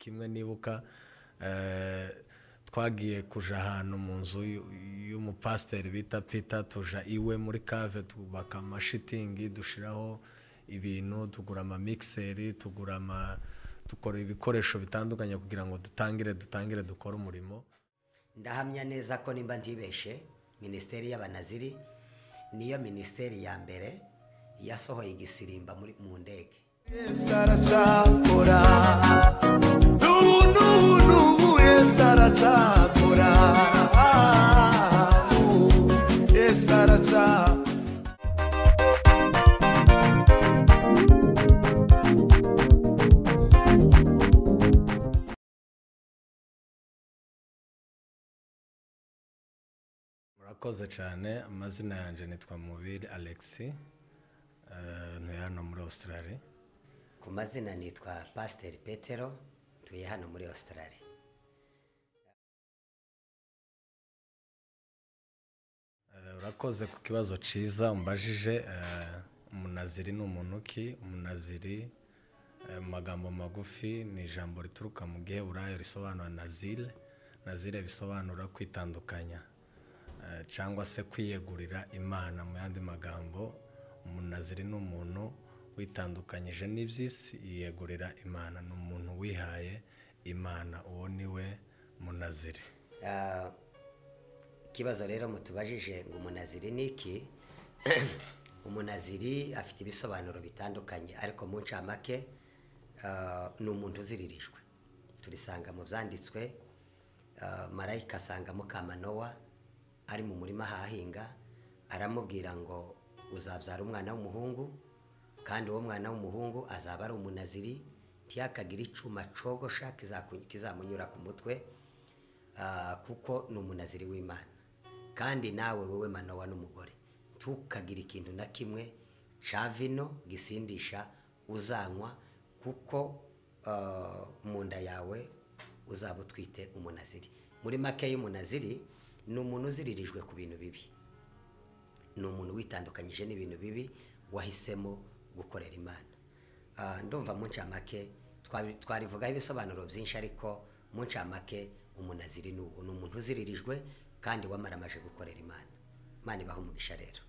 Kimwe nibuka, twagiye kuja ahantu mu nzu y'umupasiteri bita Peter, tuja iwe muri cave, tubaka amashitingi, dushiraho ibintu, tugura amamixeri, tugura ama dukora ibikoresho bitandukanye kugira ngo dutangire dukore umurimo. Ndahamya neza ko nimba ntibeshe, minisiteri y'abanaziri niyo minisiteri ya mbere yasohoye igisirimba muri mu ndege. Yesu aracakora, n'ubu n'ubu n'ubu Yesu aracakora, Yesu aracakora. Murakoze cyane. Amazina yanjye nitwa Mubiri Alexis, ntuye hano muri Australia. Ku mazina nitwa Pasiteri Petero, ntuye hano muri Australia. Urakoze ku kibazo cyiza umbajije. Umunaziri ni umuntu ki? Umunaziri mu magambo magufi ni ijambo rituruka mu Giheburayo risobanura nazire. Nazire bisobanura kwitandukanya cyangwa se kwiyegurira Imana. Mu yandi magambo, umunaziri ni umuntu witandukanyije n'iby'isi yiyegurira Imana, ni umuntu wihaye Imana, uwo ni we munaziri. Ikibazo rero mutubajije ngo umunaziri ni iki? Umunaziri afite ibisobanuro bitandukanye, ariko mu ncamake ni umuntu uziririjwe. Turisanga mu byanditswe, marayika asanga mukamanowa ari mu murima ahahinga, aramubwira ngo uzabyara umwana w'umuhungu, kandi uwo mwana w'umuhungu azaba ari umunaziri, ntiyakagira icuma cogosha kizamunyura ku mutwe, kuko ni umunaziri w'Imana. Kandi nawe wowe Manowa n'umugore, ntukagira ikintu na kimwe ca vino gisindisha uzanywa, kuko mu nda yawe uzaba utwite umunaziri. Muri make y'umunaziri ni umuntu uziririjwe ku bintu bibi, ni umuntu witandukanyije n'ibintu bibi, wahisemo gukorera Imana. Ndumva mu ncamake twarivugaho ibisobanuro byinshi, ariko mu ncamake umunaziri ni umuntu uziririjwe kandi wamaramaje gukorera Imana. Imana ibahe umugisha. Rero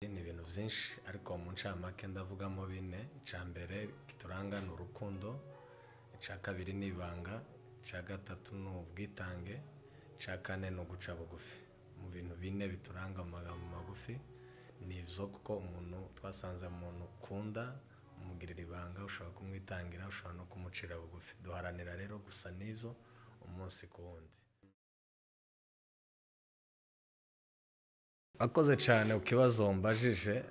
ni ibintu byinshi, ariko mu ncamake ndavugamo bine. Icya mbere kituranga ni urukundo, icya kabiri ni ibanga, icya gatatu ni ubwitange, icya kane ni uguca bugufi. Mu bintu bine bituranga mu magambo magufi ni ibyo, kuko umuntu twasanze umuntu ukunda umugirira ibanga, ushobora kumwitangira, ushobora no kumucira bugufi. Duharanira rero gusa n'ibyo umunsi ku wundi. Akoze cyane ku kibazo mbajije.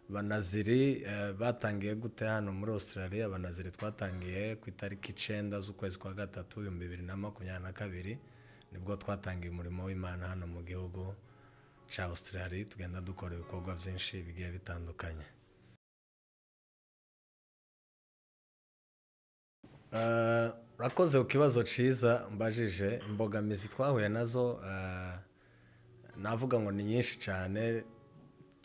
Banaziri batangiye gute hano muri Australia? Abanaziri twatangiye ku itariki 9 z'ukwezi kwa gatatu 2022, nibwo twatangiye umurimo w'Imana hano mu gihugu cya Australia. Tugenda dukora ibikorwa byinshi bigiye bitandukanye. Urakoze ku kibazo cyiza mbajije. Imbogamizi twahuye nazo navuga ngo ni nyinshi cyane,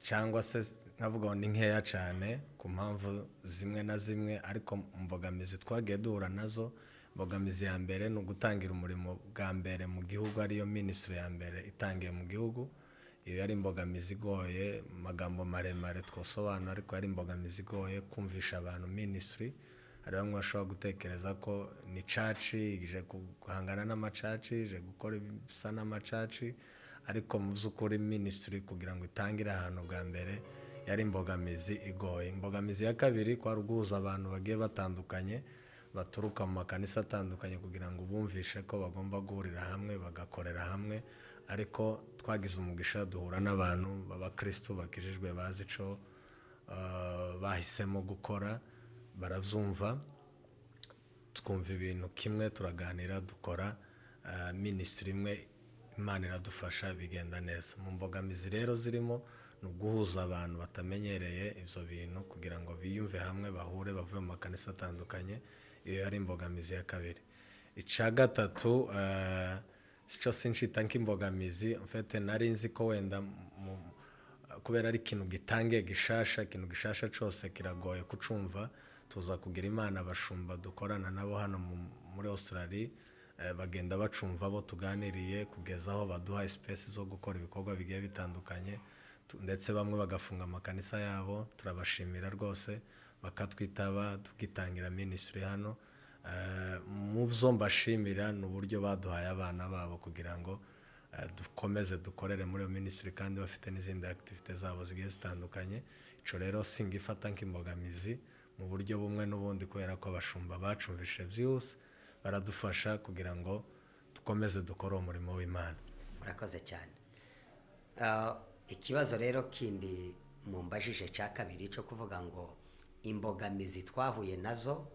cyangwa se nkavuga ngo ni nkeya cyane ku mpamvu zimwe na zimwe, ariko imbogamizi twagiye duhura nazo, imbogamizi ya mbere ni ugutangira umurimo bwa mbere mu gihugu, ariyo minisitiri ya mbere itangiye mu gihugu. Iyo yari imbogamizi igoye, mu magambo maremare twasobanura, ariko yari imbogamizi igoye kumvisha abantu minisitiri. Hari bamwe bashobora gutekereza ko ni caci ije guhangana n'amacaci, ije gukora ibisa n'amacaci, ariko mu by'ukuri minisitiri kugira ngo itangire ahantu bwa mbere yari imbogamizi igoye. Imbogamizi ya kabiri kwari uguhuza abantu bagiye batandukanye baturuka mu makanisa atandukanye kugira ngo bumvishe ko bagomba guhurira hamwe bagakorera hamwe, ariko twagize umugisha duhura n'abantu b'abakristo bakijijwe bazi ico bahisemo gukora, barabyumva, twumva ibintu kimwe, turaganira, dukora minisitiri imwe, Imana iradufasha bigenda neza. Mu mbogamizi rero zirimo ni uguhuza abantu batamenyereye ibyo bintu kugira ngo biyumve hamwe, bahure, bavuye mu makanisa atandukanye. Iyo yari imbogamizi ya kabiri. Icya gatatu cyo sinshita nk'imbogamizi, mfite nari nzi ko wenda Kubera ari ikintu gitangiye gishasha, ikintu gishasha cyose kiragoye kucumva. Tuza kugira Imana abashumba dukorana nabo hano muri Australia, bagenda bacumva abo tuganiriye kugeza aho baduha space zo gukora ibikorwa bigiye bitandukanye, ndetse bamwe bagafunga amakanisa yabo. Turabashimira rwose, bakatwitaba tukitangira ministry hano. Mu byo mbashimira ni uburyo baduhaye abana babo kugira ngo dukomeze dukorere muri iyo ministry, kandi bafite n'izindi activity zabo zigiye zitandukanye. Ico rero singifata nk'imbogamizi mu buryo bumwe n'ubundi, kubera ko abashumba bacumvishe byose baradufasha kugira ngo dukomeze dukore umurimo w'Imana. Murakoze cyane. Ikibazo rero kindi mumbajije cya kabiri cyo kuvuga ngo imbogamizi twahuye nazo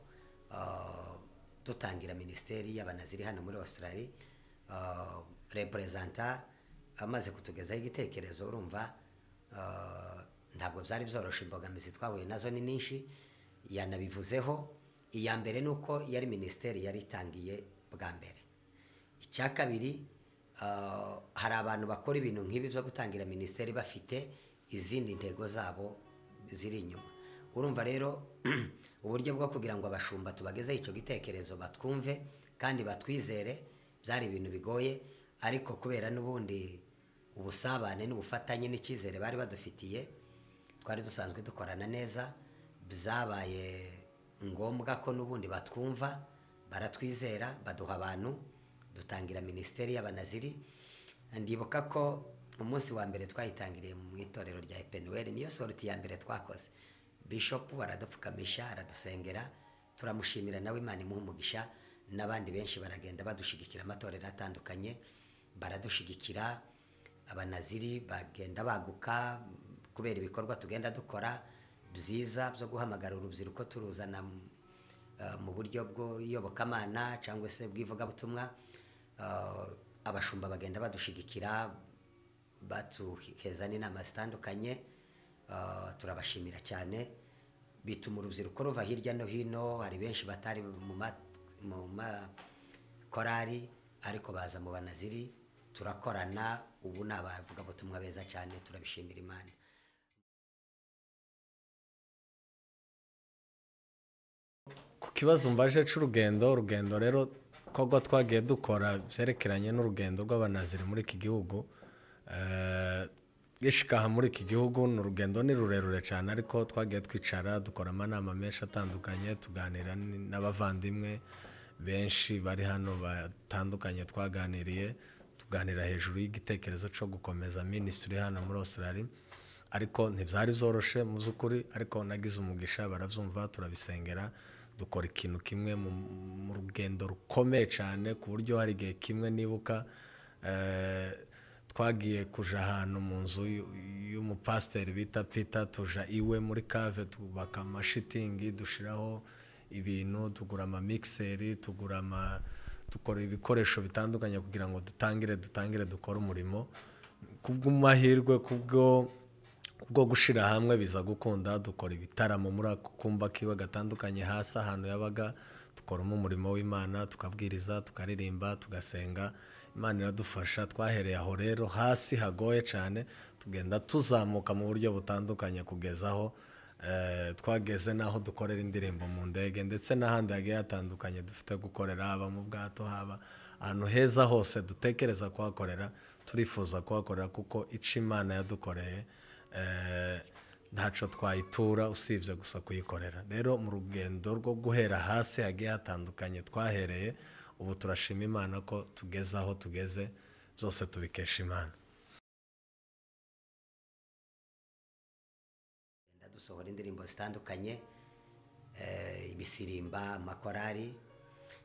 dutangira minisiteri y'abanaziri hano muri Australia, representa amaze kutugezaho igitekerezo, urumva ntabwo byari byoroshe. Imbogamizi twahuye nazo ni nyinshi, yanabivuzeho. Iya mbere ni uko yari minisiteri yari itangiye bwa mbere. Icya kabiri, hari abantu bakora ibintu nk'ibi byo gutangira minisiteri bafite izindi ntego zabo ziri inyuma. Urumva rero uburyo bwo kugira ngo abashumba tubagezeho icyo gitekerezo batwumve kandi batwizere byari ibintu bigoye, ariko kubera n'ubundi ubusabane n'ubufatanye n'icyizere bari badufitiye, twari dusanzwe dukorana neza, byabaye ngombwa ko n'ubundi batwumva, baratwizera, baduha abantu, dutangira minisiteri y'abanaziri. Ndibuka ko umunsi wa mbere twayitangiriye mu itorero rya Epenuel, niyo sorti ya mbere twakoze. Bishop aradupfukamisha, aradusengera, turamushimira nawe Imana imuha umugisha, n'abandi benshi baragenda badushigikira, amatorero atandukanye baradushigikira, abanaziri bagenda baguka kubera ibikorwa tugenda dukora byiza byo guhamagara urubyiruko turuzana mu buryo bw'iyobokamana cyangwa se bw'ivugabutumwa. Abashumba bagenda badushigikira, batuheza n'inama zitandukanye, turabashimira cyane. Bituma urubyiruko ruva hirya no hino, hari benshi batari mu makorari ariko baza mu banaziri, turakorana. Ubu ni abavugabutumwa beza cyane, turabishimira Imana. Ku kibazo mbaje c'urugendo, urugendo rero kogwa twagiye dukora byerekeranye n'urugendo rw'abanaziri muri iki gihugu, gishikaha muri iki gihugu, ni urugendo ni rurerure cyane, ariko twagiye twicara dukora amanama menshi atandukanye, tuganira n'abavandimwe benshi bari hano batandukanye, twaganiriye tuganira hejuru y'igitekerezo cyo gukomeza ministry hano muri Australia. Ariko ntibyari zoroshe mu by'ukuri, ariko nagize umugisha barabyumva, turabisengera, dukora ikintu kimwe mu rugendo rukomeye cyane, ku buryo hari igihe kimwe nibuka twagiye kuja ahantu mu nzu y'umupasiteri bita Peter, tuja iwe muri cave, tubaka amashitingi, dushiraho ibintu, tugura amamixeri, tugura dukora ibikoresho bitandukanye kugira ngo dutangire dukore umurimo. Kubw'amahirwe, kubwo gushira hamwe biza gukunda, dukora ibitaramo muri ako kumba kiwe gatandukanye hasi ahantu yabaga, dukoramo umurimo w'Imana, tukabwiriza, tukaririmba, tugasenga, Imana iradufasha. Twahereye aho rero hasi hagoye cyane, tugenda tuzamuka mu buryo butandukanye kugeza aho twageze naho dukorera indirimbo mu ndege, ndetse n'ahandi hagiye hatandukanye dufite gukorera, haba mu bwato, haba ahantu heza hose dutekereza kuhakorera, turifuza kuhakorera, kuko ico Imana yadukoreye ntaco twayitura usibye gusa kuyikorera. Rero mu rugendo rwo guhera hasi hagiye hatandukanye twahereye, ubu turashima Imana ko tugeze aho tugeze, byose tubikesha Imana. Dusohora indirimbo zitandukanye, ibisirimba, amakorari.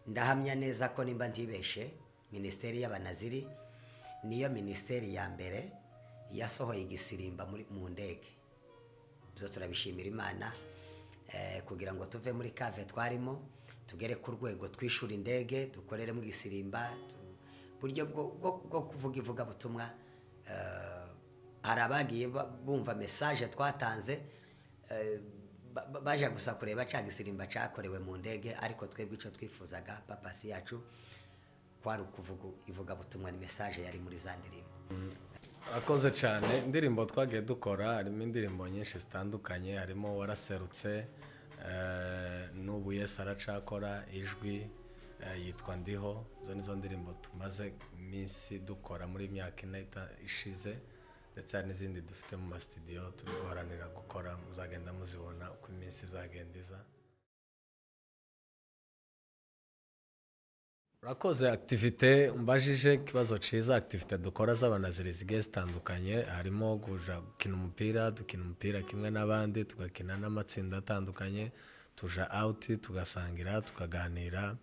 Ndahamya neza ko nimba ntibeshe, minisiteri y'abanaziri niyo minisiteri ya mbere yasohoye igisirimba mu ndege. Byo turabishimira Imana, kugira ngo tuve muri cave twarimo tugere ku rwego twishura indege dukoreremo igisirimba, buryo bwo kuvuga ivugabutumwa. Hari abagiye bumva message twatanze, baje gusa kureba cya gisirimba cyakorewe mu ndege, ariko twebwe icyo twifuzaga papasi yacu kwari ukuvuga ivugabutumwa, ni message yari muri za ndirimbo. Akoze cyane. Indirimbo twagiye dukora harimo indirimbo nyinshi zitandukanye, harimo Waraserutse, n'ubu Yesu aracakora, Ijwi, yitwa Ndiho. Izo nizo ndirimbo tumaze iminsi dukora muri myaka 4 ishize, ndetse hari n'izindi dufite mu masitudiyo turi guharanira gukora, muzagenda muzibona uko iminsi izagenda iza. Urakoze. Activité umbajije ikibazo ciza. Activité dukora z'abanaziri zigiye zitandukanye, harimo kuja gukina umupira, dukina umupira kimwe n'abandi, tugakina n'amatsinda atandukanye, tuja out, tugasangira, tukaganira,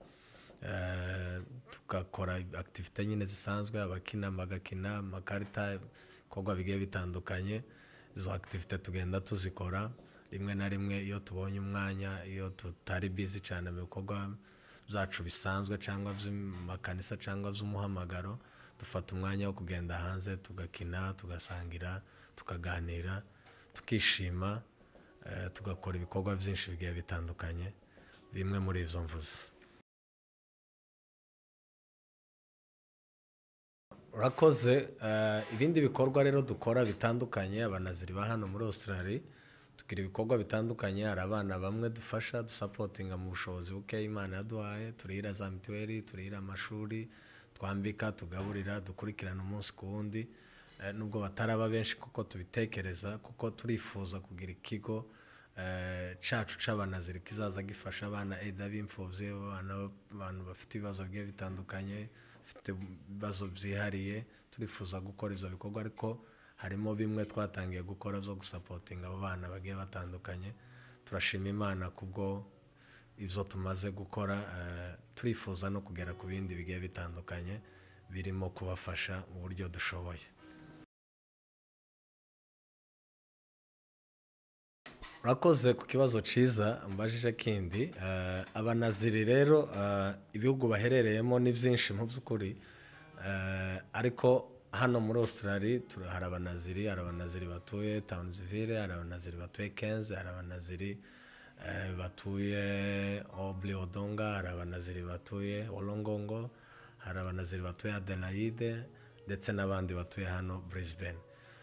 tugakora activité nyine zisanzwe, abakina bagakina amakarita, ibikorwa bigiye bitandukanye. Izo activité tugenda tuzikora rimwe na rimwe iyo tubonye umwanya, iyo tutari busy cyane mu bikorwa byacu bisanzwe cyangwa by'amakanisa cyangwa by'umuhamagaro, dufata umwanya wo kugenda hanze tugakina, tugasangira, tukaganira, tukishima, tugakora ibikorwa byinshi bigiye bitandukanye, bimwe muri izo mvuze. Urakoze. Ibindi bikorwa rero dukora bitandukanye, abanaziri ba hano muri Australia tugira ibikorwa bitandukanye. Hari abana bamwe dufasha, dusapotinga mu bushobozi buke Imana yaduhaye, turihira za mituweli, turihira amashuri, twambika, tugaburira, dukurikirana umunsi ku wundi, nubwo bataraba benshi kuko tubitekereza, kuko turifuza kugira ikigo cacu c'abanaziri kizaza gifasha abana eda b'imfuvyi, abantu bafite ibibazo bigiye bitandukanye, bafite ibibazo byihariye. Turifuza gukora izo bikorwa, ariko harimo bimwe twatangiye gukora zo gusapotinga abo bana bagiye batandukanye. Turashima Imana kubwo ibyo tumaze gukora, turifuza no kugera ku bindi bigiye bitandukanye birimo kubafasha mu buryo dushoboye. Urakoze ku kibazo ciza mbajije kindi. Abanaziri rero ibihugu baherereyemo ni byinshi mu by'ukuri, ariko hano muri Australia hari abanaziri, hari abanaziri batuye Townsville, hari abanaziri batuye Cairns, hari abanaziri batuye Obli Odonga, hari abanaziri batuye Wollongong, hari abanaziri batuye Adelaide, ndetse n'abandi batuye hano Brisbane.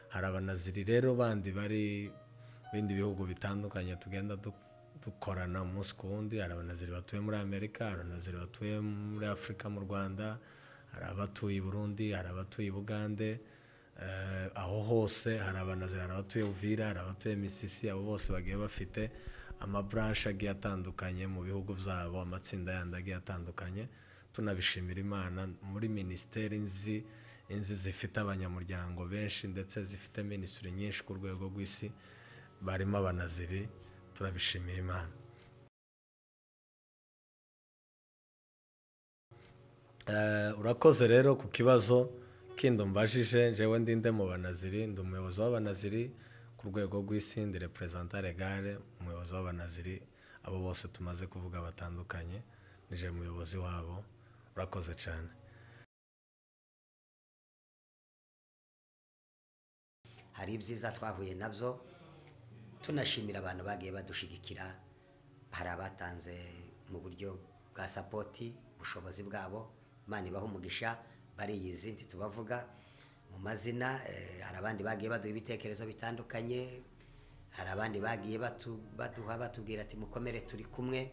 Hari abanaziri rero bandi bari bindi bihugu bitandukanye tugenda dukorana umunsi ku wundi. Hari abanaziri batuye muri Amerika, hari abanaziri batuye muri Afurika mu Rwanda, hari abatuye i Burundi, hari abatuye i Bugande, aho hose hari abanaziri, hari abatuye Uvira, hari abatuye Misisi. Abo bose bagiye bafite amabranche agiye atandukanye mu bihugu byabo, amatsinda yandi agiye atandukanye. Tunabishimira Imana muri minisiteri inzi zifite abanyamuryango benshi ndetse zifite minisitiri nyinshi ku rwego rw'isi, barimo abanaziri. Turabishimiye Imana. Urakoze rero ku kibazo kindi umbajije. Njyewe ndinde mu banaziri, ndi umuyobozi w'abanaziri ku rwego rw'isi, ndi representant legale, umuyobozi w'abanaziri abo bose tumaze kuvuga batandukanye, nije umuyobozi wabo. Urakoze cyane. Hari ibyiza twahuye nabyo, tunashimira abantu bagiye badushigikira. Hari abatanze mu buryo bwa sapoti ubushobozi bwabo, Imana ibaha umugisha, bariyizi ntitubavuga mu mazina. Hari abandi bagiye baduha ibitekerezo bitandukanye, hari abandi bagiye baduha batubwira ati mukomere turi kumwe,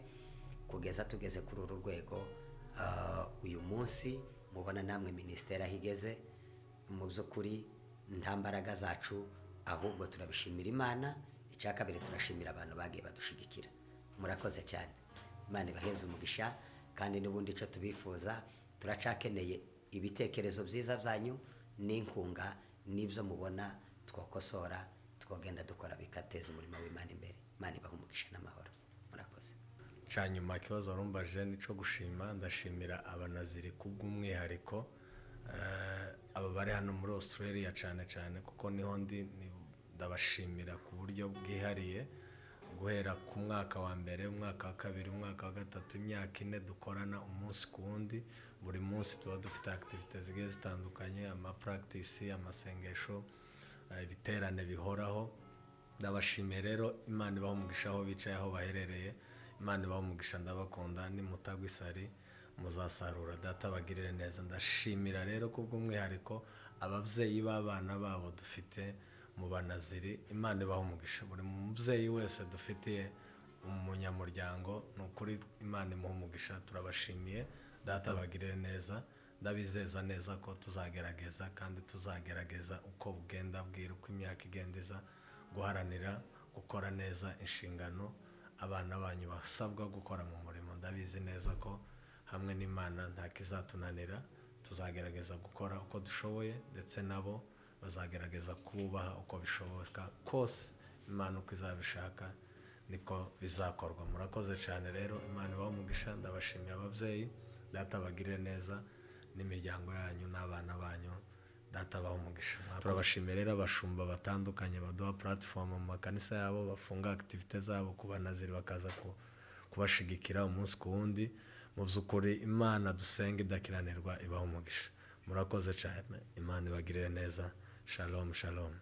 kugeza tugeze kuri uru rwego. Uyu munsi mubona namwe minisiteri aho igeze. Mu by'ukuri nta mbaraga zacu, ahubwo turabishimira Imana. Icya kabiri turashimira abantu bagiye badushigikira. Murakoze cyane, Imana ibaheze umugisha. Kandi n'ubundi icyo tubifuza, turacakeneye ibitekerezo byiza byanyu n'inkunga, n'ibyo mubona twakosora, twagenda dukora bikateza umurimo w'Imana imbere. Imana ibahe umugisha n'amahoro. Murakoze. Cyanyuma ikibazo warumbaje nico gushima. Ndashimira abanaziri kubw'umwihariko, aba bari hano muri Australia cyane cyane kuko niho ndi, ndabashimira ku buryo bwihariye. Guhera ku mwaka wa mbere, umwaka wa kabiri, umwaka wa gatatu, imyaka 4 dukorana umunsi ku wundi. Buri munsi tuba dufite activities zigiye zitandukanye, ama practice, amasengesho, ibiterane bihoraho. Ndabashimiye rero, Imana ibahe umugisha aho bicaye, aho baherereye. Imana ibahe umugisha, ndabakunda. Nimutagwa isari, muzasarura. Data bagirire neza. Ndashimira rero kubw'umwihariko ababyeyi b'abana babo dufite mu Banaziri. Imana ibaha umugisha. Buri mubyeyi wese dufitiye umunyamuryango, ni ukuri Imana imuha umugisha. Turabashimiye, Data bagirire neza. Ndabizeza neza ko tuzagerageza, kandi tuzagerageza uko bugenda bwira, uko imyaka igenda iza, guharanira gukora neza inshingano abana banyu basabwa gukora mu murimo. Ndabizi neza ko hamwe n'Imana nta kizatunanira. Tuzagerageza gukora uko dushoboye, ndetse nabo bazagerageza kubaha uko bishoboka kose. Imana uko izabishaka niko bizakorwa. Murakoze cyane rero, Imana ibahe umugisha. Ndabashimiye ababyeyi, Data bagirire neza n'imiryango yanyu n'abana banyu. Data abahe umugisha. Turabashimiye rero abashumba batandukanye baduha platform mu makanisa yabo, bafunga activite zabo ku Banaziri, bakaza kubashigikira umunsi ku wundi. Mu by'ukuri Imana dusenga idakiranirwa ibahe umugisha. Murakoze cyane, Imana ibagirire neza. Shalom, shalom.